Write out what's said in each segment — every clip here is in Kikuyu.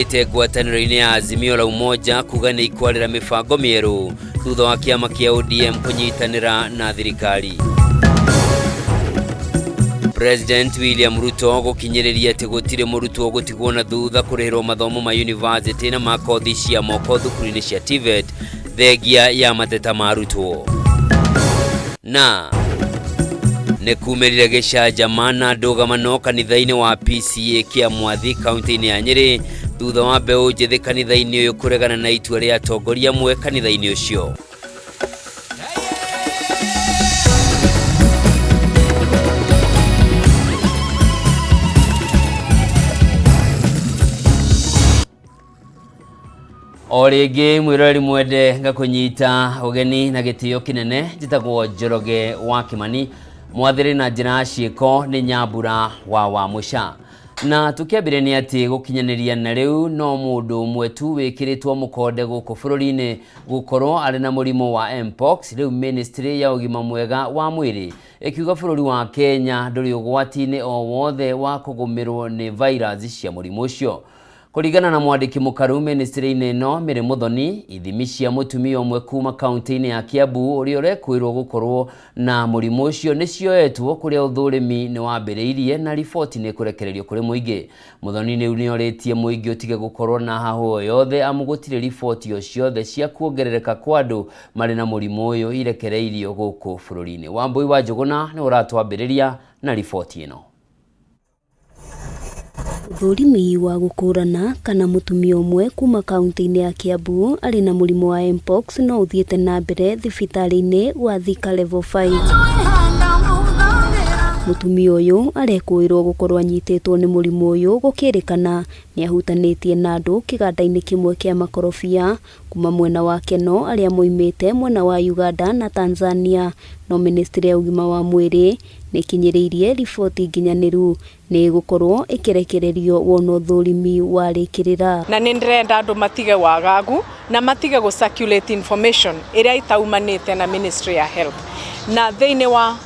Ite ngwatanĩro-inĩ ya Azimio la Umoja kuga nĩ ikwarĩra mĩbango mĩerũ thutha wa kĩama kĩa ODM kũnyitanĩra na thirikari. President William Ruto gũkinyĩrĩria atĩ gũtirĩ mũrutwo gũtigwo na thutha kũrĩhĩrwo mathomo ma university na ma kothi cia moko thukuru-inĩ cia TVET thengia ya mateta ma arutwo. Na nĩ kumĩrire gĩcanjama na ndũgamano kanitha-inĩ wa PCA kĩa Mwathi kaunti-inĩ ya Nyĩrĩ thutha wa mbeũ njĩthĩ kanitha-inĩ ũyũ kũregana na itua rĩa atongoria amwe kanitha-inĩ ũcio. O rĩngĩ mwĩroreri mwende ngakũnyita ũgeni na gĩtĩo kĩnene. Njĩtagwo Njoroge wa Kĩmani, mwathĩrĩ na njĩra ya ciĩko nĩ Nyambura wa Wamũca. Na tũkĩambĩrĩria nĩ atĩ gũkinyanĩria na rĩu no mũndũ ũmwe tu wĩkĩrĩtwo mũkonde gũkũ bũrũri-inĩ gũkorwo arĩ na mũrimũ wa Mpox. Rĩu ministry ya ũgima mwega wa mwĩrĩ ĩkiuga bũrũri wa Kenya ndũrĩ ũgwati-inĩ o wothe wa kũgũmĩrwo nĩ virus cia mũrimũ ũcio. Kũringana na mwandĩki mũkaru ministry-inĩ ĩno Mary Muthoni, ithimi cia mũtumia ũmwe kuma kaunti-inĩ ya Kiambu ũrĩa ũrekwĩrwo gũkorwo na mũrimũ ũcio nĩ cioetwo kũrĩa ũthũrĩmi nĩ wambĩrĩirie na riboti nĩ ĩkũrekererio kũrĩ mũingĩ. Muthoni rĩu nĩ orĩtie mũingĩ ũtige gũkorwo na hahũ o yothe amu gũtirĩ riboti o ciothe cia kuongerereka kwa andũ marĩ na mũrimũ ũyũ irekereirio gũkũ bũrũri-inĩ. Wambũi wa Njũgũna nĩwe ũratwambĩrĩria na riboti ĩno. Ũthũrimi wa gũkũrana kana mũtumia ũmwe kuma kauntĩ-inĩ ya Kiambu arĩ na mũrimũ wa Mpox no ũthiĩte na mbere thibitarĩ-inĩ wa Thika Level 5. Mũtumia ũyũ arekũĩrwo gũkorwo anyitĩtwo nĩ mũrimũ ũyũ gũkĩrĩkana nĩ ahutanĩtie na andũ kĩganda-inĩ kĩmwe kĩa makorobia kuma mwena wa Keno arĩa moimĩte mwena wa Uganda na Tanzania. No ministry ya ũgima wa mwĩrĩ nĩ ĩkinyĩrĩirie riboti nginyanĩru nĩ ĩgũkorwo ĩkĩrekererio wona ũthũrimi warĩkĩrĩra. Na nĩ ndĩrenda andũ matige wagagu na matige gũ circulate information ĩrĩa ĩtaumanĩte na Ministry ya Health. Na thĩinĩ wa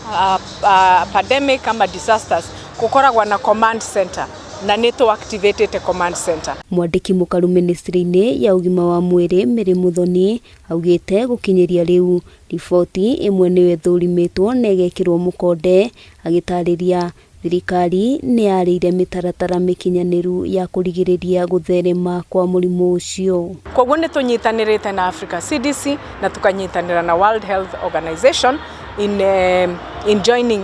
pandemic ama disasters gũkoragwo na command center na nĩ tũ activatĩte command center. Mwandĩki mũkaru ministry-inĩ ya ũgima wa mwĩrĩ Mary Muthoni augĩte gũkinyĩria rĩu riboti ĩmwe nĩyo ĩthũrimĩtwo na ĩgekĩrwo mũkonde, agĩtarĩria thirikari nĩ yarĩire mĩtaratara mĩkinyanĩru ya kũrigĩrĩria gũtherema kwa mũrimũ ũcio. Koguo nĩ tũnyitanĩrĩte na Africa CDC na tũkanyitanĩra na World Health Organization in joining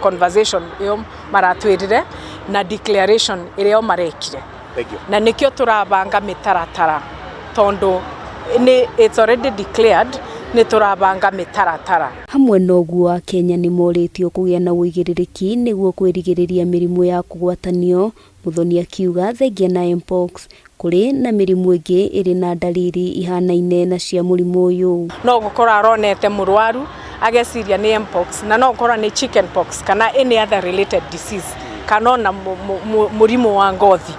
conversation ĩyo maratwĩrire na declaration ĩrĩa marekire. Na nĩkĩo tũrabanga mĩtaratara tondũ nĩ it's already declared, nĩ tũrabanga mĩtaratara. Hamwe na ũguo Akenya nĩ morĩtio kũgĩa na ũigĩrĩrĩki nĩguo kwĩrigĩrĩria mĩrimũ ya kũgwatanio. Muthoni akiuga thengia na Mpox kũrĩ na mĩrimũ ĩngĩ ĩrĩ na ndariri ihanaine na cia mũrimũ ũyũ. No gũkorwo aronete mũrwaru ageciria nĩ Mpox na no gũkorwo nĩ chicken pox kana any other related disease kana ona mũrimũ wa ngothi.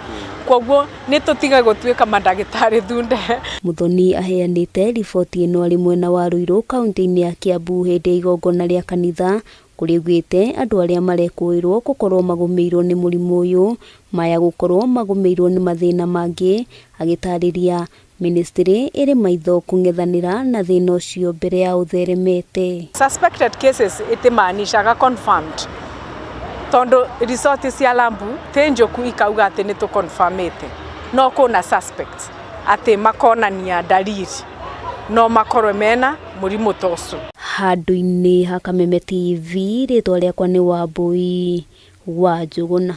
Koguo nĩ tũtige gũtuĩka mandagĩtarĩ thunde. Muthoni aheanĩte riboti ĩno arĩ mwena wa Ruiru kaunti-inĩ ya Kiambu hĩndĩ ya igongona rĩa kanitha kũrĩa augĩte andũ arĩa marekũĩrwo gũkorwo magũmĩirwo nĩ mũrimũ ũyũ maya gũkorwo magũmĩirwo nĩ mathĩna mangĩ, agĩtarĩria ministry ĩrĩ maitho kũng'ethanĩra na thĩna ũcio mbere ya ũtheremete. Suspected cases ĩtimaanishaga confirmed tondũ result cia lambu ti njũku ikauga atĩ nĩ tũconfirmĩte, no kũna suspects atĩ makonania dalili no makorwe mena mũrimũ ta ũcio. Handũ-inĩ ha Kameme TV, rĩtwa rĩakwa nĩ Wambũi wa Njũgũna.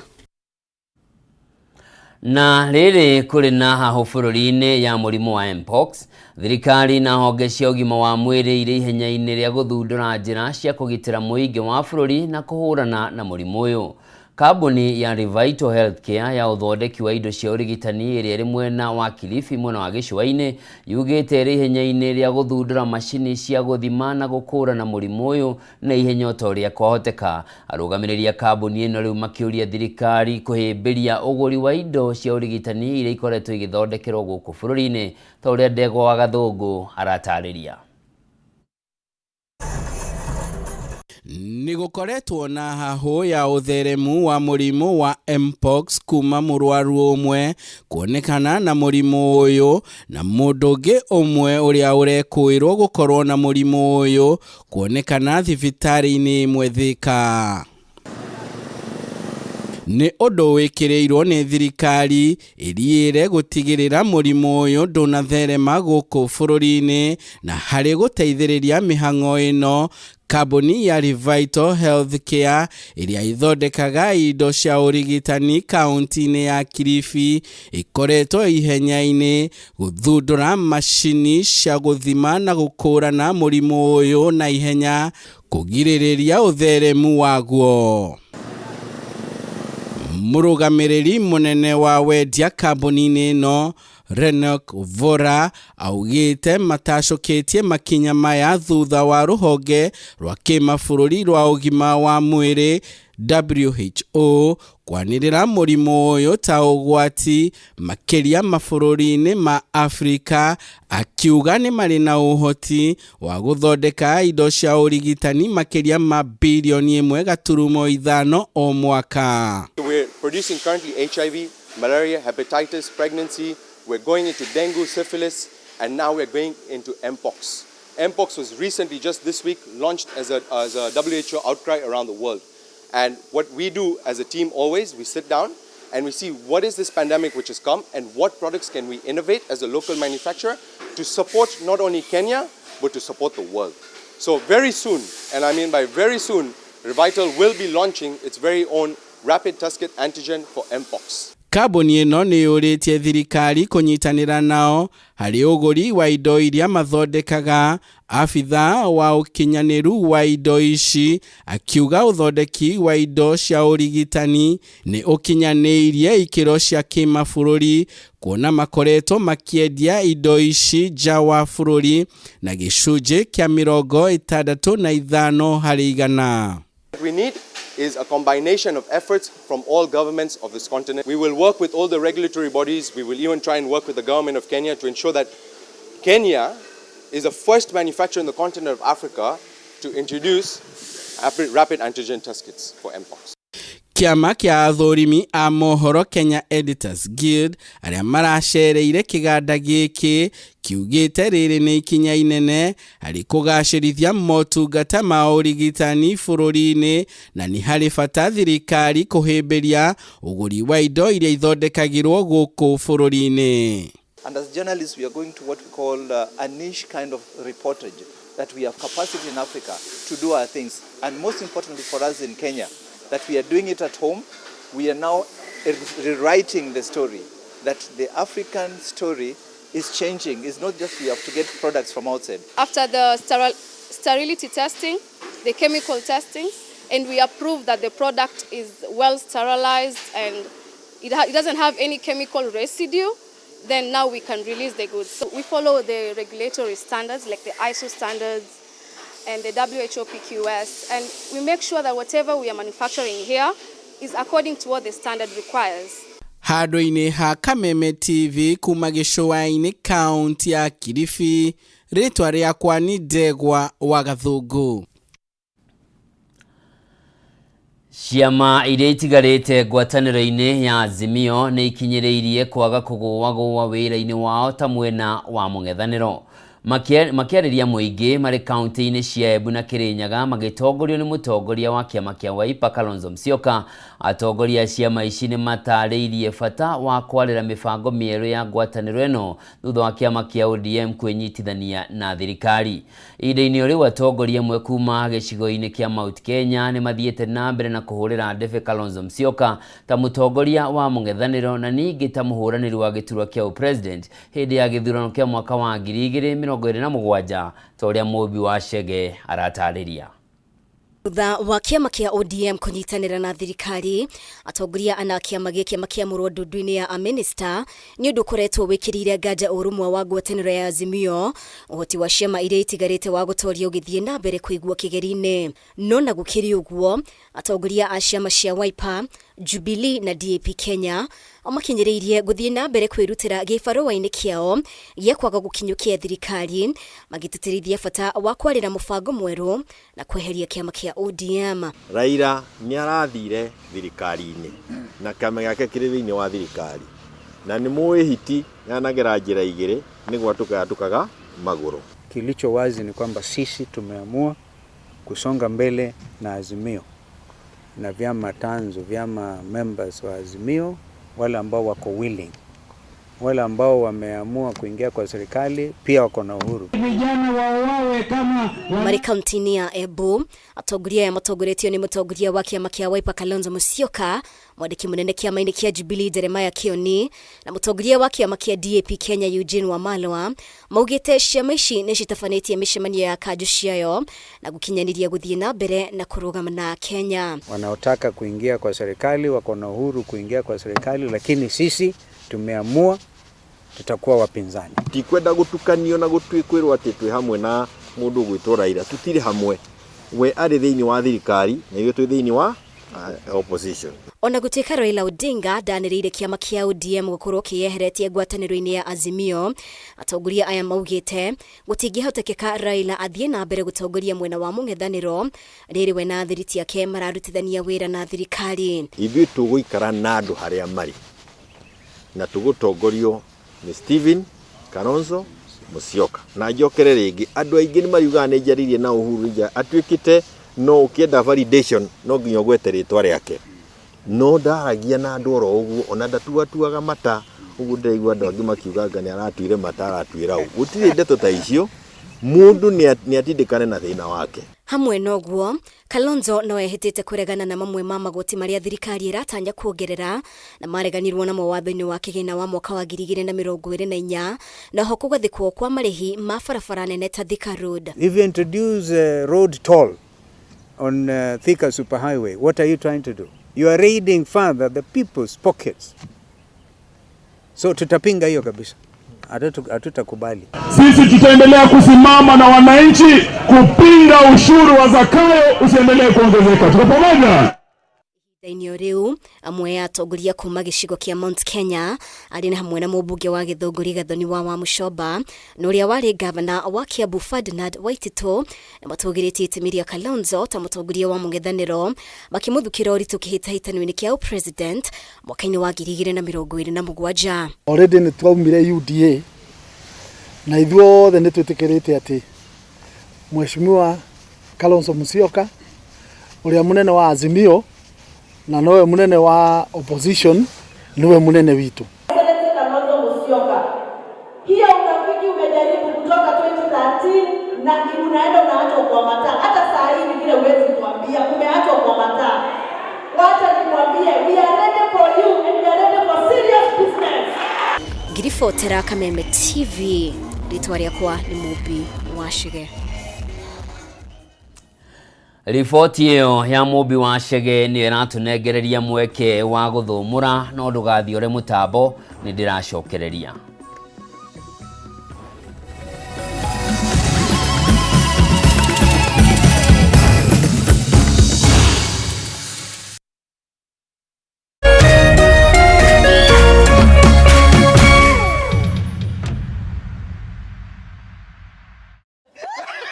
Na rĩrĩ kũrĩ na hahũ bũrũri-inĩ ya mũrimũ wa Mpox, thirikari na honge cia ũgima wa mwĩrĩ irĩ ihenya-inĩ rĩa gũthundũra njĩra cia kũgitĩra mũingĩ wa bũrũri na kũhũrana na mũrimũ ũyũ. Kambuni ya Revital Healthcare ya ũthondeki wa indo cia ũrigitani ĩrĩa ĩrĩ mwena wa Kilifi mwena wa gĩcũa-inĩ yugĩte ĩrĩ ihenya-inĩ rĩa gũthundũra macini cia gũthima na gũkũũrana mũrimũ ũyũ na ihenya o ta ũrĩa kwahoteka. Arũgamĩrĩri a kambuni ĩno rĩu makĩũria thirikari kũhĩmbĩria ũgũri wa indo cia ũrigitani iria ikoretwo igĩthondekerwo gũkũ bũrũri-inĩ ta ũrĩa Ndegwa wa Gathũngũ aratarĩria. Nĩ gũkoretwo na hahũ ya ũtheremu wa mũrimũ wa Mpox kuma mũrwaru ũmwe kuonekana na mũrimũ ũyũ na mũndũ ũngĩ ũmwe ũrĩa ũrekũĩrwo gũkorwo na mũrimũ ũyũ kuonekana thibitarĩ-inĩ ĩmwe Thika. Nĩ ũndũ wĩkĩrĩirwo nĩ thirikari ĩriĩre gũtigĩrĩra mũrimũ ũyũ ndũnatherema gũkũ bũrũri-inĩ na harĩ gũteithĩrĩria mĩhang'o ĩno kambuni ya Revital Healthcare ĩrĩa ĩthondekaga indo cia ũrigitani kaunti-inĩ ya Kilifi ĩkoretwo ihenya-inĩ gũthundũra macini cia gũthima na gũkũrana mũrimũ ũyũ na ihenya kũgirĩrĩria ũtheremu waguo. Mũrũgamĩrĩri mũnene wa wendia kambuni-inĩ ĩno Renok Vora augĩte matacũkĩtie makinya maya thutha wa rũhonge rwa kĩmabũrũri rwa ũgima wa mwĩrĩ WHO kwanĩrĩra mũrimũ ũyũ ta ũgwati makĩria mabũrũri-inĩ ma Afrika, akiuga nĩ marĩ na ũhoti wa gũthondeka indo cia ũrigitani makĩria ma birioni 1.5 o mwaka. We're producing currently HIV, malaria, hepatitis, pregnancy. We're going into dengue, syphilis, and now we're going into Mpox. Mpox was recently, just this week, launched as a WHO outcry around the world. And what we do as a team always, we sit down and we see what is this pandemic which has come and what products can we innovate as a local manufacturer to support not only Kenya, but to support the world. So very soon, and I mean by very soon, Revital will be launching its very own rapid test kit antigen for Mpox. Kambuni ĩno nĩ yũrĩtie thirikari kũnyitanĩra nao harĩ ũgũri wa indo iria mathondekaga. Abitha wa ũkinyanĩru wa indo ici akiuga ũthondeki wa indo cia ũrigitani nĩ ũkinyanĩirie ikĩro cia kĩmabũrũri kuona makoretwo makĩendia indo ici nja wa bũrũri na gĩcunjĩ kĩa 65 harĩ igana. What we need is a combination of efforts from all governments of this continent. We will work with all the regulatory bodies. We will even try and work with the government of Kenya to ensure that Kenya is the first manufacturer in the continent of Africa to introduce rapid antigen test kits for Mpox. Kĩama kĩa athũrimi a mohoro Kenya Editors Guild arĩa maracereire kĩganda gĩkĩ kiugĩte rĩrĩ nĩ ikinya inene harĩ kũgacĩrithia motungata ma ũrigitani bũrũri-inĩ na nĩ harĩ bata thirikari kũhĩmbĩria ũgũri wa indo iria ithondekagĩrwo gũkũ bũrũri-inĩ. And as journalists, we are going to what we call a niche kind of reportage, that we have capacity in Africa to do our things. And most importantly for us in Kenya, that we are doing it at home. We are now rewriting the story, that the African story is changing. It's not just we have to get products from outside. After the sterility testing, the chemical testing, and we approve that the product is well sterilized and it doesn't have any chemical residue, then now we can release the goods. So we follow the regulatory standards like the ISO standards and the WHO PQS, and we make sure that whatever we are manufacturing here is according to what the standard requires. Handũ-inĩ ha Kameme TV kuma gĩcũa-inĩ kaunti ya Kilifi, rĩtwa rĩakwa nĩ Ndegwa wa Gathũngũ. Ciama iria itigarĩte ngwatanĩro-inĩ ya Azimio nĩ ikinyĩrĩirie kwaga kũgũagũa wĩra-inĩ wao ta mwena wa mũng'ethanĩro. Makĩarĩria mũingĩ marĩ kaunti-inĩ cia Embu na Kĩrĩnyaga magĩtongorio nĩ mũtongoria wa kĩama kĩa Wiper Kalonzo Musyoka, atongoria a ciama ici nĩ matarĩirie bata wa kwarĩra mĩbango mĩerũ ya ngwatanĩro ĩno thutha wa kĩama kĩa ODM kwĩnyitithania na thirikari. Ihinda-inĩ o rĩu atongoria amwe kuma gĩcigo-inĩ kĩa Mount Kenya nĩ mathiĩte na mbere na kũhũrĩra ndebe Kalonzo Musyoka ta mũtongoria wa mũng'ethanĩro na ningĩ ta mũhũranĩri wa gĩturwa kĩa ũpresident hĩndĩ ya gĩthurano kĩa mwaka wa 2027 ta ũrĩa Mũmbi wa Chege aratarĩria. Thutha wa kĩama kĩa ODM kũnyitanĩra na thirikari, atongoria ana a kĩama gĩkĩ makĩamũrwo ndundu-inĩ ya amĩnĩsta nĩ ũndũ ũkoretwo wĩkĩrĩire nganja ũrũmwe wa ngwatanĩro ya Azimio, ũhoti wa ciama iria itigarĩte wa gũtoria ũgĩthiĩ na mbere kũigwo kĩgeri-inĩ. No na gũkĩrĩ ũguo, atongoria a ciama cia Wiper, Jubilee na DAP Kenya Makinyĩrĩirie gũthiĩ na mbere kwĩrutĩra gĩbarũa-inĩ kĩao gĩa kwaga gũkinyũkia thirikari, magĩtĩtĩrithia bata wa kwarĩra mũbango mwerũ na kweheria kĩama kĩa ODM. Raila nĩ arathire thirikari-inĩ na kĩama gĩake kĩrĩ thĩinĩ wa thirikari, na nĩ mũĩ hiti yanagera njĩra igĩrĩ, nĩ gwatũka yatũkaga magũrũ. Kilicho wazi ni kwamba sisi tumeamua kusonga mbele na Azimio na vyama tanzu, vyama members wa Azimio, wale ambao wako willing, wale ambao wameamua kuingia kwa serikali pia wako na uhuru. Vijana wauawe kama Marĩ kaunti-inĩ ya Embu, atongoria aya matongoretio nĩ mũtongoria wa kĩama kĩa Wiper Kalonzo Musyoka, mwandĩki mũnene kĩama-inĩ kĩa Jubilee Jeremiah Kioni na mũtongoria wa kĩama kĩa DAP Kenya Eugene Wamalwa, maugĩte ciama ici nĩ citabanĩtie mĩcemanio ya kanjũ ciayo na gũkinyanĩria gũthiĩ na mbere na kũrũgama na Kenya. Wanaotaka kuingia kwa serikali wako na uhuru kuingia kwa serikali, lakini sisi tumeamua tutakuwa wapinzani. Tikwenda gutukanio na gutwikwirwo ati twi hamwe na mundu ugwitwo Raila, tutiri hamwe, we ari thiini wa thirikari na ithuĩ twĩ thiini wa opposition. Ona gũtuĩka Raila Odinga ndanĩrĩire kĩama kĩa ODM gũkorwo kĩyeheretie ngwatanĩro-inĩ ya Azimio, atongoria aya maugĩte gũtingĩhotekeka Raila athiĩ na mbere gũtongoria mwena wa mũng'ethanĩro rĩrĩ we na thiriti ake mararutithania wĩra na thirikari. Ithuĩ tũgũikara na andũ harĩa marĩ na tũgũtongorio nĩ Stephen Kalonzo Musyoka. Na njokere rĩngĩ, andũ aingĩ nĩ mariugaga nĩ njarĩirie na Uhuru, nja atuĩkĩte no ũkĩenda validation no nginya ũgwete rĩtwa rĩake, no ndaragia na andũ oro ũguo, ona ndatuatuaga mata ũguo. Ndĩraigua andũ angĩ makiuga anga nĩ aratuire mata, aratuĩra ũ. Gũtirĩ ndeto ta icio, mũndũ nĩ atindĩkane na thĩna wake. Hamwe noguo, Kalonzo no ehĩtĩte kũregana na mamwe ma magoti marĩa thirikari ĩratanya kuongerera na mareganirwo namo watho-inĩ wa kĩgĩna wa mwaka wa 2024, na ho kũgathĩkwo kwa marĩhi ma barabara nene ta Thika Road. If you introduce a road toll on Thika Superhighway, what are you trying to do? You are raiding further the people's pockets. So tutapinga hiyo kabisa, hatutakubali. Sisi tutaendelea kusimama na wananchi kupinga ushuru wa Zakayo usiendelee kuongezeka. Tuko pamoja. Ihinda-inĩ o rĩu, amwe a atongoria kuma gĩcigo kĩa Mount Kenya arĩ na hamwe na mũmbunge wa Gĩthũngũri Gathoni wa Wamuchomba na ũrĩa warĩ ngavana wa Kiambu Ferdinand Waititu na matũgĩrĩtie itemi rĩa Kalonzo ta mũtongoria wa mũng'ethanĩro, makĩmũthukĩra ũritũ kĩhĩtahĩtano-inĩ kĩa ũpresident mwaka-inĩ wa 2027. Already nĩ twaumire UDA na ithuothe nĩ twĩtĩkĩrĩte atĩ Mheshimiwa Kalonzo Musyoka, ũrĩa mũnene wa Azimio na nowe mũnene wa opposition, niwe mũnene witũ. Excellency Kalonzo Musyoka, hiyo urafiki umejaribu kutoka 2013 na unaenda unaachwa kwa mataa. Hata saa hii ni vile huwezi kuambia umeachwa kwa mataa. Wacha nikwambie, we are ready for you and we are ready for serious business. Ngiribotera Kameme TV, rĩtwa rĩakwa nĩ Mũmbi wa Chege. Riboti ĩyo ya Mũmbi wa Chege nĩyo ĩratũnengereria mweke wa gũthũmũra, no ndũgathiore mũtambo, nĩ ndĩracokereria.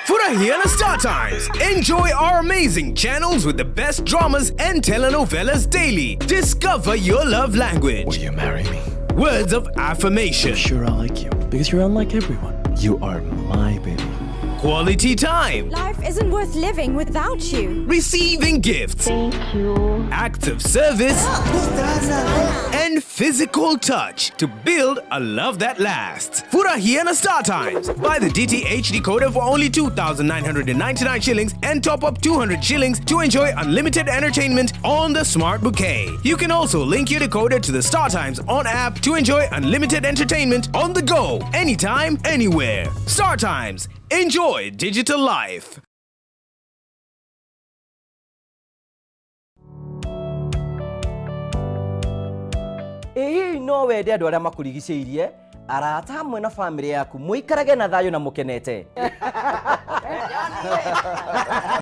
Furahia na Star Times. Enjoy our amazing channels with the best dramas and telenovelas daily. Discover your love language. Will you marry me? Words of affirmation. I'm sure I like you because you're unlike everyone. You are my baby. Quality time. Life isn't worth living without you. Receiving gifts. Thank you. Acts of service. And physical touch to build a love that lasts. Furahia na Star Times. Buy the DTH decoder for only 2,999 shillings and top up 200 shillings to enjoy unlimited entertainment on the Smart Bouquet. You can also link your decoder to the Star Times on app to enjoy unlimited entertainment on the go, anytime, anywhere. Star Times. Enjoy digital life. Ĩ hihi no wende andũ arĩa makũrigicĩirie, arata hamwe na bamĩrĩ yaku mũikarage na thayũ na mũkenete?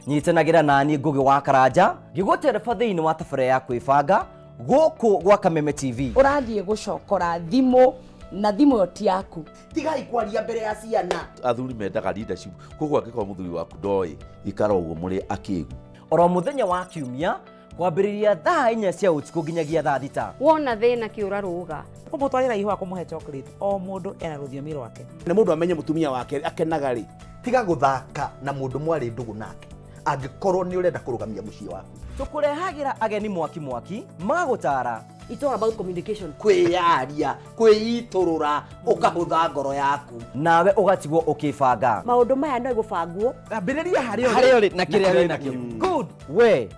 Nyitanagĩra naniĩ Ngũgĩ wa Karanja ngĩgũtereba thĩinĩ wa tabarĩra ya kwĩbanga. Gũkũ gwa Kameme TV. Ũrathiĩ gũcokora thimũ na thimũ ĩyo ti yaku. Tigai kwaria mbere ya ciana. Athuri mendaga leadership, koguo angĩkorwo mũthuri waku ndoĩ, ikara ũguo mũrĩ akĩgu. Oro mũthenya wa kiumia kwambĩrĩria thaa 4 cia ũtukũ nginyagia thaa 6. Wona thĩna kĩũra rũga. Kũmũtwarĩra ihũa kũmũhe chocolate, o mũndũ ena rũthiomi rwake. Nĩ mũndũ amenye mũtumia wake akenaga rĩ. Tiga gũthaka na mũndũ mwarĩ ndũgũ nake angĩkorwo nĩ ũrenda kũrũgamia mũciĩ waku. Tũkũrehagĩra ageni mwaki mwaki magũtara. It's all about communication. Kwĩyaria, kwĩitũrũra, ũkahũtha ngoro yaku. Nawe ũgatigwo ũkĩbanga. Maũndũ maya no gũbangwo. Ambĩrĩria harĩa Harĩa ũrĩ na kĩrĩa wĩ nakĩo. Good. We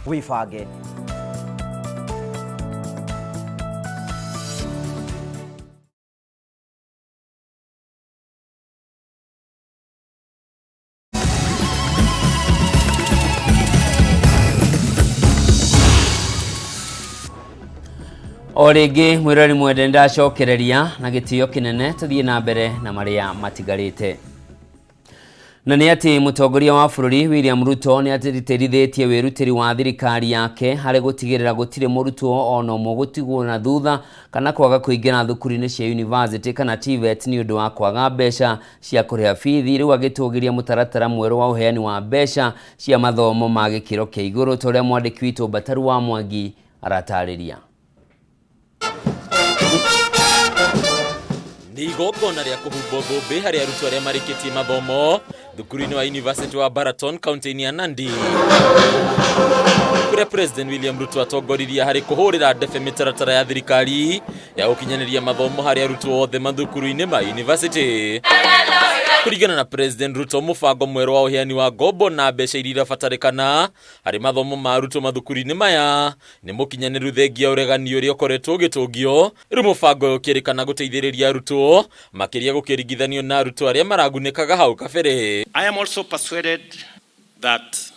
wĩbange. O rĩngĩ mwĩrori mwende ndacokereria na gĩtĩo kĩnene tũthiĩ na mbere na marĩa matigarĩte. Na nĩ atĩ mũtongoria wa bũrũri William Ruto nĩ atĩtĩrithĩtie wĩrutĩri wa thirikari yake harĩ gũtigĩrĩra gũtirĩ mũrutwo ona ũmwe gũtigwo na thutha kana kwaga kũingĩra thukuru-inĩ cia university kana TVET nĩ ũndũ wa kwaga mbeca cia kũrĩha bithi. Rĩu agĩtũgĩria mũtaratara mwerũ wa ũheani wa mbeca cia mathomo ma gĩkĩro kĩa igũrũ ta ũrĩa mwandĩki witũ Mbataru wa Mwangi aratarĩria. Nĩ igongona rĩa kũhumbwo thũmbĩ harĩ arutwo arĩa marĩkĩtie mathomo thukuru-inĩ wa University wa Baraton kaunti-inĩ ya Nandi, kũrĩa President William Ruto atongoririe harĩ kũhũrĩra ndebe mĩtaratara ya thirikari ya gũkinyanĩria mathomo harĩ arutwo othe mathukuru-inĩ ma university. Kũringana na President Ruto, mũbango mwerũ wa ũheani wa ngombo na mbeca iria irabatarĩkana harĩ mathomo ma arutwo mathukuru-inĩ maya nĩ mũkinyanĩru thengia ũregani ũrĩa ũkoretwo ũgĩtũngio. Rĩu mũbango ũyũ ũkĩrĩkana gũteithĩrĩria arutwo makĩria gũkĩringithanio na arutwo arĩa maragunĩkaga hau kabere. I am also persuaded that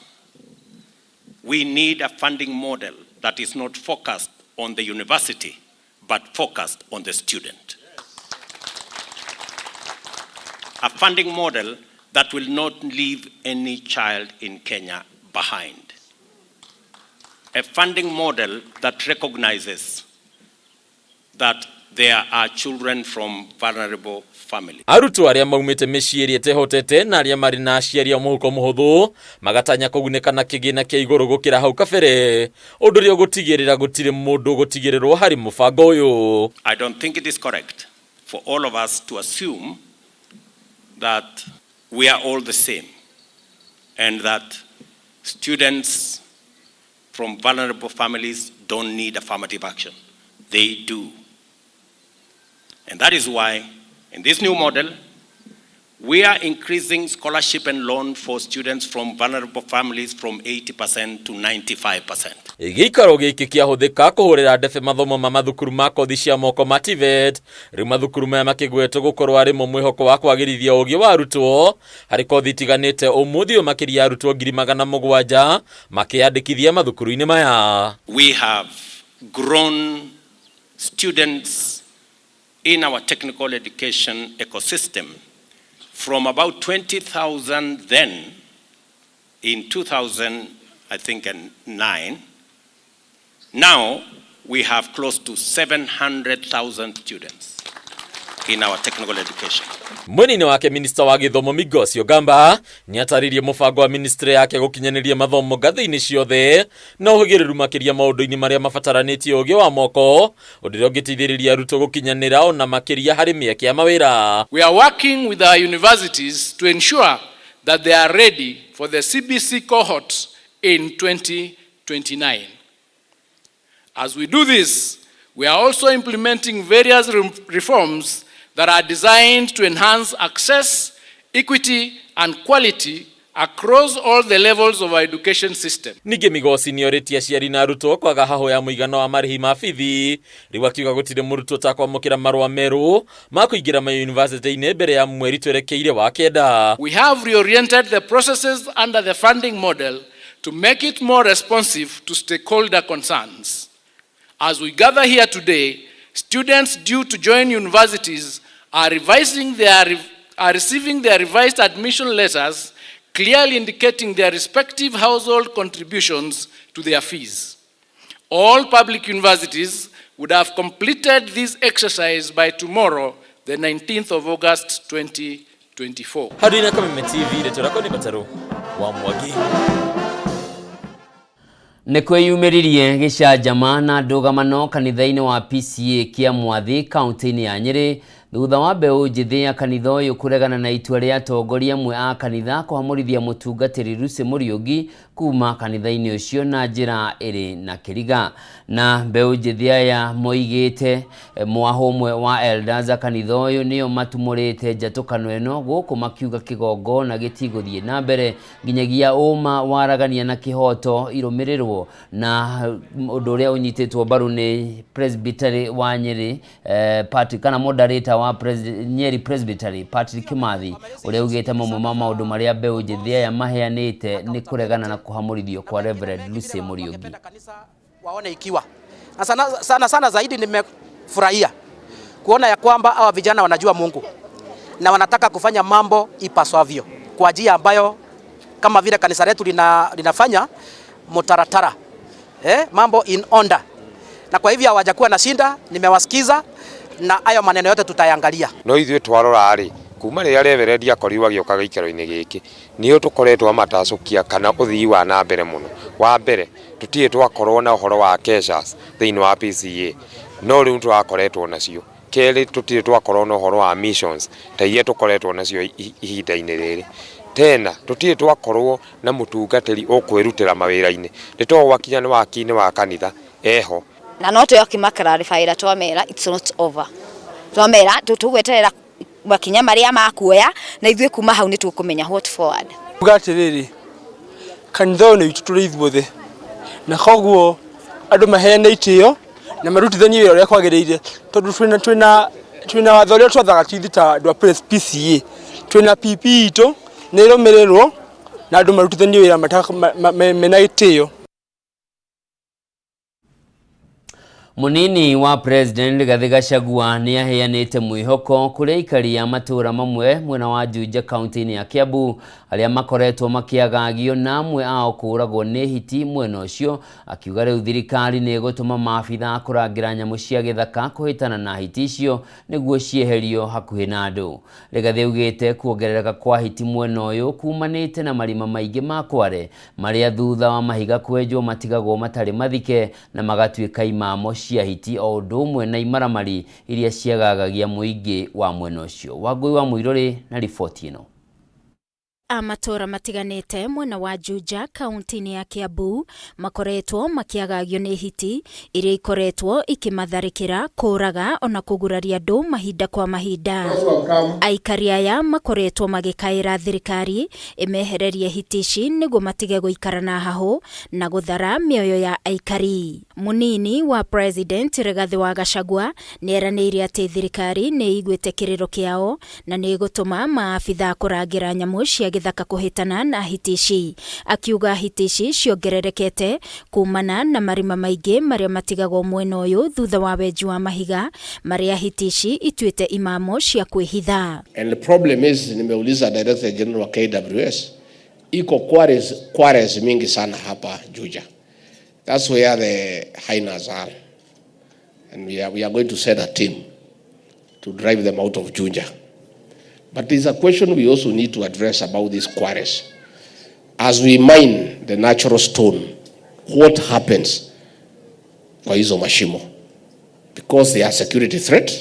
we need a funding model that is not focused on the university, but focused on the student. A funding model that will not leave any child in Kenya behind. A funding model that recognizes that there are children from vulnerable families. Arutwo arĩa maumĩte mĩciĩ ĩrĩa ĩtehotete na arĩa marĩ na aciari a mũhuko mũhũthũ magatanya kũgunĩka na kĩgĩna kĩa igũrũ gũkĩra hau kabere, ũndũ ũrĩa ũgũtigĩrĩra gũtirĩ mũndũ ũgũtigĩrĩrwo harĩ mũbango ũyũ. I don't think it is correct for all of us to assume that we are all the same and that students from vulnerable families don't need affirmative action. They do. And that is why, in this new model, we are increasing scholarship and loan for students from vulnerable families from 80% to 95%. Gĩikaro gĩkĩ kĩahũthĩka kũhũrĩra ndebe mathomo ma mathukuru ma kothi cia moko ma TVET, rĩu mathukuru maya makĩgwetwo gũkorwo arĩ mo mwĩhoko wa kwagĩrithia ũgĩ wa arutwo harĩ kothi itiganĩte. Ũmũthĩ ũyũ makĩria arutwo 700,000 makĩyandĩkithia mathukuru-inĩ maya. We have grown students in our technical education ecosystem from about 20,000 then in 2000, I think, and nine. Now we have close to 700,000 students in our technical education. Mwena-inĩ wake minista wa gĩthomo Migosi Ogamba nĩatarĩirie mũbango wa ministry yake gũkinyanĩria mathomo ngathĩ-inĩ ciothe na ũhĩgĩrĩru makĩria maũndũ-inĩ marĩa mabataranĩtie ũgĩ wa moko, ũndũ ũrĩa ũngĩteithĩrĩria arutwo gũkinyanĩra ona makĩria harĩ mĩeke ya mawĩra. We are working with our universities to ensure that they are ready for the CBC cohort in 2029. As we do this, we are also implementing various reforms that are designed to enhance access, equity, and quality across all the levels of our education system. Ningĩ Migosi nĩorĩtie aciari na arutwo kwaga hahũ ya mũigana wa marĩhi ma bithi, rĩu akiuga gũtirĩ mũrutwo ũtakwamũkĩra marũa merũ ma kũingĩra mayunivasĩtĩ-inĩ mbere ya mweri twerekeire wa 9. We have reoriented the processes under the funding model to make it more responsive to stakeholder concerns. As we gather here today, students due to join universities are receiving their revised admission letters, clearly indicating their respective household contributions to their fees. All public universities would have completed this exercise by tomorrow, the 19th of August 2024. Handũ-inĩ Kameme TV, rĩtwa rĩakwa nĩ Mbatarũ wa Mwangi. Nĩ kwĩyumĩririe gĩcanjama na ndũgamano kanitha-inĩ wa PCEA kĩa Mwathi kaunti-inĩ ya Nyĩrĩ thutha wa mbeũ njĩthĩ ya kanitha ũyũ kũregana na itua rĩa atongoria amwe a kanitha kũhamũrithia mũtungatĩri Lucy Mũriũngi kuma kanitha-inĩ ũcio na njĩra ĩrĩ na kĩriga. Na mbeũ njĩthĩ aya moigĩte mwahũ ũmwe wa elders a kanitha ũyũ nĩo matumũrĩte njatũkano ĩno gũkũ makiuga kĩgongona gĩtigũthiĩ na mbere nginyagia ũma waragania na kĩhoto irũmĩrĩrwo na ũndũ ũrĩa ũnyitĩtwo mbaru nĩ Presbytery wa Nyeri Patrick, kana moderator wa Nyeri Presbytery Patrick Kimathi ũrĩa ugĩte mamwe ma maũndũ marĩa mbeũ njĩthĩ aya maheanĩte nĩ kũregana na kũhamũrithio kwa Reverend Lucy Mũriũngi. Waone ikiwa na sana, sana, sana zaidi nimefurahia kuona ya kwamba hawa vijana wanajua Mungu na wanataka kufanya mambo ipaswavyo kwa njia ambayo kama vile kanisa letu linafanya mutaratara, mambo in order, na kwa hivyo hawajakuwa na shinda. Nimewasikiza na hayo maneno yote tutayangalia. No ithuĩ twarora rĩ, kuma rĩrĩa Reverend akorirwo agĩũka gĩikaro-inĩ gĩkĩ, nĩo tũkoretwo amatacũkia kana ũthii wa na mbere mũno. Wa mbere, tũtirĩ twakorwo na ũhoro wa keshas thĩinĩ wa PCEA, no rĩu tũrakoretwo nacio. Kerĩ, tũtirĩ twakorwo na ũhoro wa missions ta iria tũkoretwo nacio ihinda-inĩ rĩrĩ. Tena tũtirĩ twakorwo na mũtungatĩri ũkwĩrutĩra mawĩra-inĩ, nĩ tondũ gwakinya nĩ waki-inĩ wa kanitha eho. Na no twĩoke clarify twamera it's not over, twamera tũgweterera makinya marĩa makuoya na ithuĩ kuma hau nĩ tũkũmenya what forward. Uga atĩrĩrĩ, kanitha ũyũ nĩ witũ tũrĩ ithuothe, na koguo andũ maheane itĩo na marutithanie wĩra ũrĩa kwagĩrĩire, tondũ twĩna watho ũrĩa twathaga ithuĩ ta andũ a PCEA, twĩna PP itũ nĩ ĩrũmĩrĩrwo na andũ marutithanie wĩra mena gĩtĩo. Munini wa President Rigathi Gachagua nĩ aheanĩte mwĩhoko kũrĩ aikari a matũũra mamwe mwena wa Juja kaunti-inĩ ya Kiambu arĩa makoretwo makĩagagio na amwe ao kũũragwo nĩ hiti mwena ũcio, akiuga rĩu thirikari nĩ ĩgũtũma maabitha kũrangĩra nyamũ cia gĩthaka kũhĩtana na hiti icio nĩguo cieherio hakuhĩ na andũ. Rigathi augĩte kuongerereka kwa hiti mwena ũyũ kumanĩte na marima maingĩ ma kware marĩa thutha wa mahiga kwenjwo matigagwo matarĩ mathike na magatuĩka imamo cia hiti o ũndũ ũmwe na imaramari iria ciagagagia mũingĩ wa mwena ũcio. Wangũi wa Mũirũrĩ na riboti ĩno. A matũũra matiganĩte mwena wa Juja kaunti-inĩ ya Kiambu makoretwo makĩagagio nĩ hiti iria ikoretwo ikĩmatharĩkĩra, kũũraga ona kũguraria andũ mahinda kwa mahinda. Aikari aya makoretwo magĩkaĩra thirikari ĩmehererie hiti ici nĩguo matige gũikara na hahũ na gũthara mĩoyo ya aikari. Munini wa President Rigathi wa Gachagua nĩeranĩire atĩ thirikari nĩ ĩiguĩte kĩrĩro kĩao na nĩ ĩgũtũma maabitha kũrangĩra nyamũ cia gĩthaka kũhĩtana na hiti ici. Akiuga hiti ici ciongererekete kumana na marima maingĩ marĩa matigagwo mwena ũyũ thutha wa wenji wa mahiga marĩa hiti ici ituĩte imamo cia kwĩhitha. And the problem is, nimeuliza Director General wa KWS, iko quarries mingi sana hapa Juja. That's where the hyenas are. And we are going to send a team to drive them out of Juja. But there's a question we also need to address about these quarries. As we mine the natural stone, what happens kwa hizo mashimo? Because they are security threat.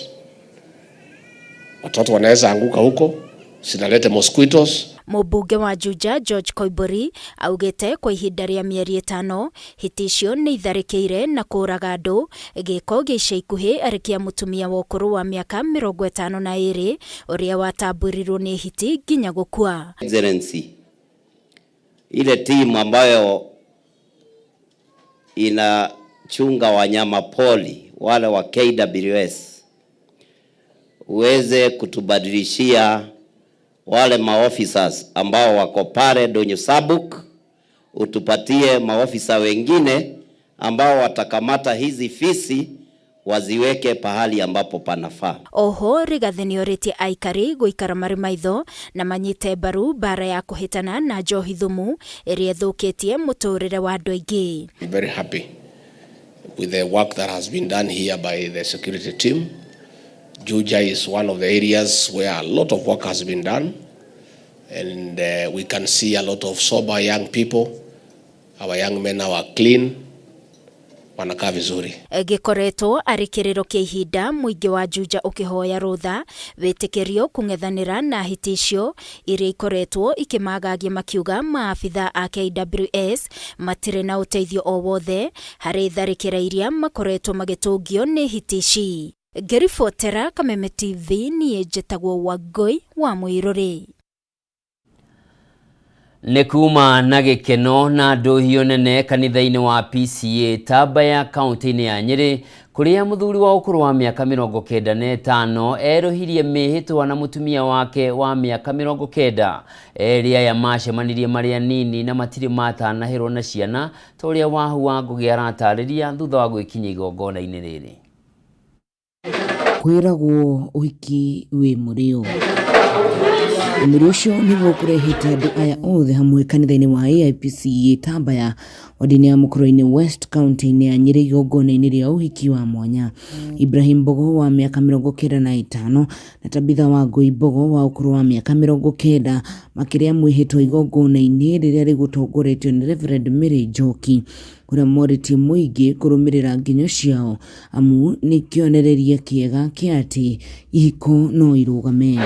Watoto wanaweza anguka huko, zinalete mosquitoes. Mũmbunge wa Juja George Koimburi augĩte kwa ihinda rĩa mĩeri 5 hiti icio nĩ itharĩkĩire na kũũraga andũ, gĩko gĩa ica ikuhĩ arĩ kĩa mũtumia wa ũkũrũ wa mĩaka 52 ũrĩa watamburirwo nĩ hiti nginya gũkua. Excellency, ile timu ambayo inachunga wanyama pori wale wa KWS uweze kutubadilishia wale maofficers ambao wako pale Donyo Sabuk, utupatie maofisa wengine ambao watakamata hizi fisi waziweke pahali ambapo panafaa. Oho Rigathi nĩorĩtie aikari gũikara marĩ maitho na manyite mbaru mbara ya kũhĩtana na njohi thumu ĩrĩa ĩthũkĩtie mũtũrĩre wa andũ aingĩ. I'm very happy with the work that has been done here by the security team. Juja is one of the areas where a lot of work has been done, and we can see a lot of sober young people. Our young men are clean, wanakaa vizuri. Gĩkoretwo arĩ kĩrĩro kĩa ihinda mũingĩ wa Juja ũkĩhoya rũtha wĩtĩkĩrio kũng'ethanĩra na hiti icio iria ikoretwo ikĩmagagia makiuga maabitha a KWS matirĩ na ũteithio o wothe harĩ tharĩkĩra iria makoretwo magĩtũngio nĩ hiti ici. Ngĩribotera Kameme TV niĩ njĩtagwo Wangũi wa Mũirũrĩ. Nĩ kuma na gĩkeno na ndũhio nene kanitha-inĩ wa PCA Tamba kaunti-inĩ ya Nyĩrĩ kũrĩa mũthuri wa ũkũrũ wa mĩaka 95 erũhirie mĩhĩtwa na mũtumia wake wa mĩaka 90. Erĩ aya macemanirie marĩ anini na matirĩ matanahĩrwo na ciana ta ũrĩa Wahu wa Ngũgĩ aratarĩria thutha wa gwĩkinyia igongona-inĩ rĩrĩ. Kwĩragwo ũhiki wĩ mũrĩo. Mũrĩo ũcio nĩguo kũrehete andũ aya othe hamwe kanitha-inĩ wa AIPCA Tambaya ward-inĩ ya Mũkũrũ-inĩ West kaunti-inĩ ya Nyĩrĩ igongona-inĩ rĩa ũhiki wa mwanya. Ibrahim Mbogo wa mĩaka 95 na Tabitha Wangũi Mbogo wa ũkũrũ wa mĩaka 90 makĩrĩa mwĩhĩtwa igongona-inĩ rĩrĩa rĩgũtongoretio nĩ Reverend Mary Njoki ũrĩa morĩtie mũingĩ kũrũmĩrĩra nginyo ciao amu nĩ kĩonereria kĩega kĩa atĩ ihiko no irũgame.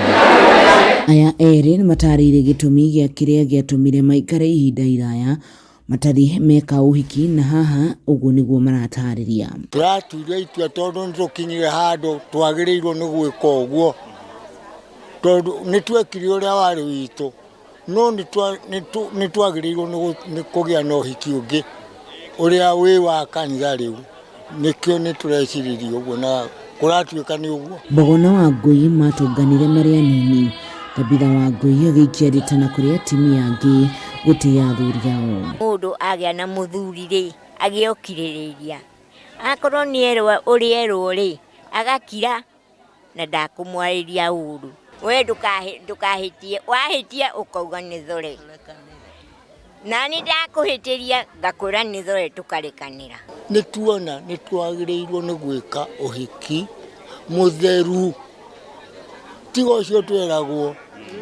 Aya erĩ nĩmatarĩirie gĩtũmi gĩa kĩrĩa gĩatũmire maikare ihinda iraya matarĩ meka ũhiki na haha ũguo nĩguo maratarĩria. Tũratuire itua tondũ nĩtũkinyire handũ twagĩrĩirwo nĩ gwĩka ũguo tondũ nĩtwekire ũrĩa warĩ witũ no nĩtwagĩrĩirwo nĩ kũgĩa na ũhiki ũngĩ ũrĩa wĩ wa kanitha rĩu nĩkĩo nĩtũreciririe ũguo na kũratuĩka nĩ ũguo. Mbogo na Wangũi matũnganire marĩ anini. Tabitha Wangũi agĩikia ritana kũrĩ atumia angĩ gũtĩa athuri ao. Mũndũ agĩa na mũthuri rĩ agĩe ũkirĩrĩria, akorwo nĩ erwo ũrĩa erwo rĩ agakira na ndakũmwarĩria ũru. We ndũkahĩtie, wahĩtia ũkauga nĩ thore, nani ndakũhĩtĩria ngakwĩra nĩ thore tũkarekanĩra. Nĩ tuona nĩ twagĩrĩirwo nĩ gwĩka ũhiki mũtheru, tiga ũcio tweragwo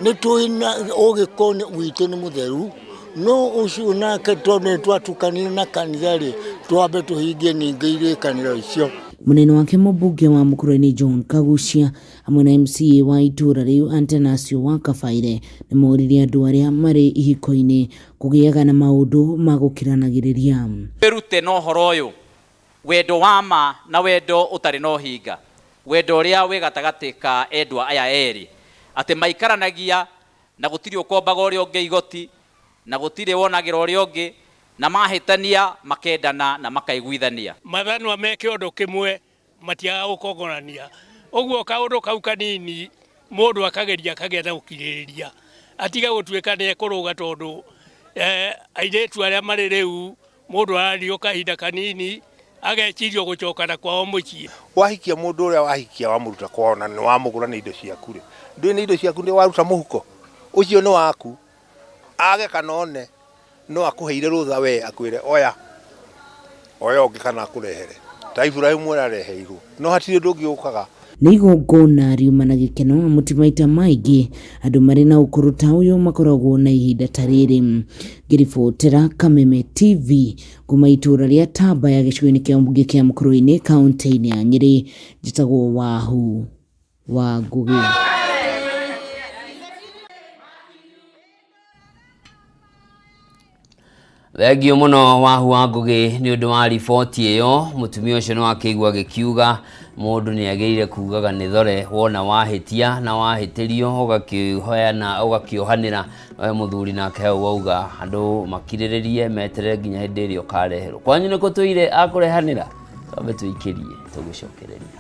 nĩ tũĩ na ũgĩkorwo witũ nĩ mũtheru no ũcio nake tondũ nĩ twatukanire na kanitha rĩ twambe tũhingie ningĩ irĩkanĩro icio. Mũnene wake mũmbunge wa Mũkũrũ-inĩ John Kagucia hamwe na MCA wa itũũra rĩu Antanasio wa Kabaire nĩ moririe andũ arĩa marĩ ihiko-inĩ kũgĩaga na maũndũ ma gũkiranagĩrĩria. Wĩrute na ũhoro ũyũ wendo wa ma na wendo ũtarĩ na ũhinga, wendo ũrĩa wĩ gatagatĩ ka endwa aya erĩ atĩ maikaranagia na gũtirĩ ũkombaga ũrĩa ũngĩ igoti na gũtirĩ wonagĩra ũrĩa ũngĩ na mahĩtania makendana na makaiguithania. Mathanwa me kĩondo kĩmwe matiagaga gũkongorania ũguo kaũndũ kau kanini mũndũ akageria akagĩa na ũkirĩrĩria atiga gũtuĩka nĩ ekũrũga tondũ airĩtu arĩa marĩ rĩu mũndũ arario kahinda kanini agecirio gũcokana kwao mũciĩ. Wahikia mũndũ ũrĩa wahikia wamũruta kwao na nĩ wamũgũra nĩ indo ciaku rĩ, ndũĩ nĩ indo ciaku nĩ waruta mũhuko ũcio nĩ waku, age kana one no akũheire rũtha we akwĩre oya oya ũngĩ kana akũrehere ta Ibrahimu arareheirwo no hatirĩ ũndũ ũngĩ ũkaga. Nĩ igongona riuma na gĩkeno amu ti maita maingĩ andũ marĩ na ũkũrũ ta ũyũ makoragwo na ihinda ta rĩrĩ. Ngĩribotera Kameme TV kuma itũũra rĩa Tambaya gĩcigo-inĩ kĩa mbunge kĩa Mũkũrũ-inĩ kaunti-inĩ ya Nyĩrĩ, njĩtagwo Wahu wa Ngũgĩ. Thengio mũno Wahu wa Ngũgĩ nĩ ũndũ wa riboti ĩyo. Mũtumia ũcio nĩ wakĩigua agĩkiuga mũndũ nĩ agĩrĩire kugaga nĩ thore wona wahĩtia na wahĩtĩrio ũgakĩhoyana ũgakĩohanĩra. We mũthuri nake hau wauga andũ makirĩrĩrie meterere nginya hĩndĩ ĩrĩa ũkareherwo. Kwanyu nĩ kũtũire akũrehanĩra? Twambe tũikĩrie tũgĩcokereria.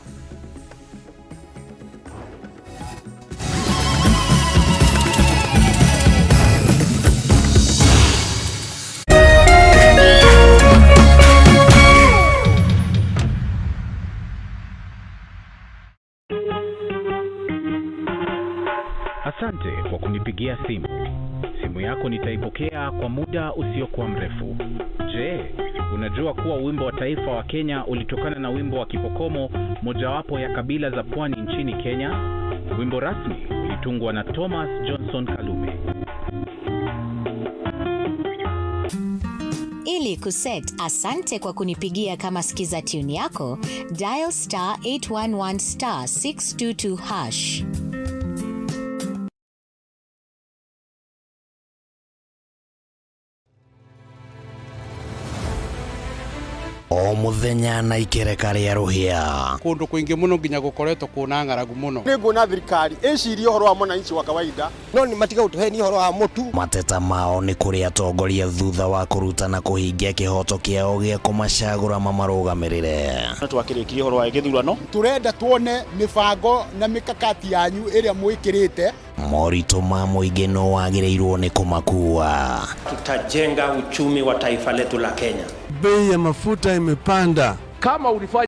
Asante kwa kunipigia simu. Simu yako nitaipokea kwa muda usiokuwa mrefu. Je, Unajua kuwa wimbo wa taifa wa Kenya ulitokana na wimbo wa Kipokomo, mojawapo ya kabila za pwani nchini Kenya? Wimbo rasmi ulitungwa na Thomas Johnson Kalume. Ili kuset asante kwa kunipigia kama skiza tune yako, dial star 811 star 622 hash. O muthenya na ikereka rĩa rũhĩa. Kundu kwingi muno nginya gukoretwo kuna ng'aragu muno. Nĩ nguona thirikari ĩcirie ũhoro wa mwananchi wa kawaida no nĩ matiga gũtũhenia ũhoro wa mũtu. Mateta mao nĩ kũrĩ atongoria thutha wa kũruta na kũhingia kĩhoto kĩao gĩa kũmacagũra mamarũgamĩrĩre. Twakĩrĩkirie ũhoro wa gĩthurano. Turenda tuone mĩbango na mikakati yanyu ĩrĩa mwĩkĩrĩte. Moritũ ma mũingĩ no wagĩrĩirwo nĩ kũmakua. Tutajenga uchumi wa taifa letu la Kenya. Bei ya mafuta imepanda. Kama ulifanya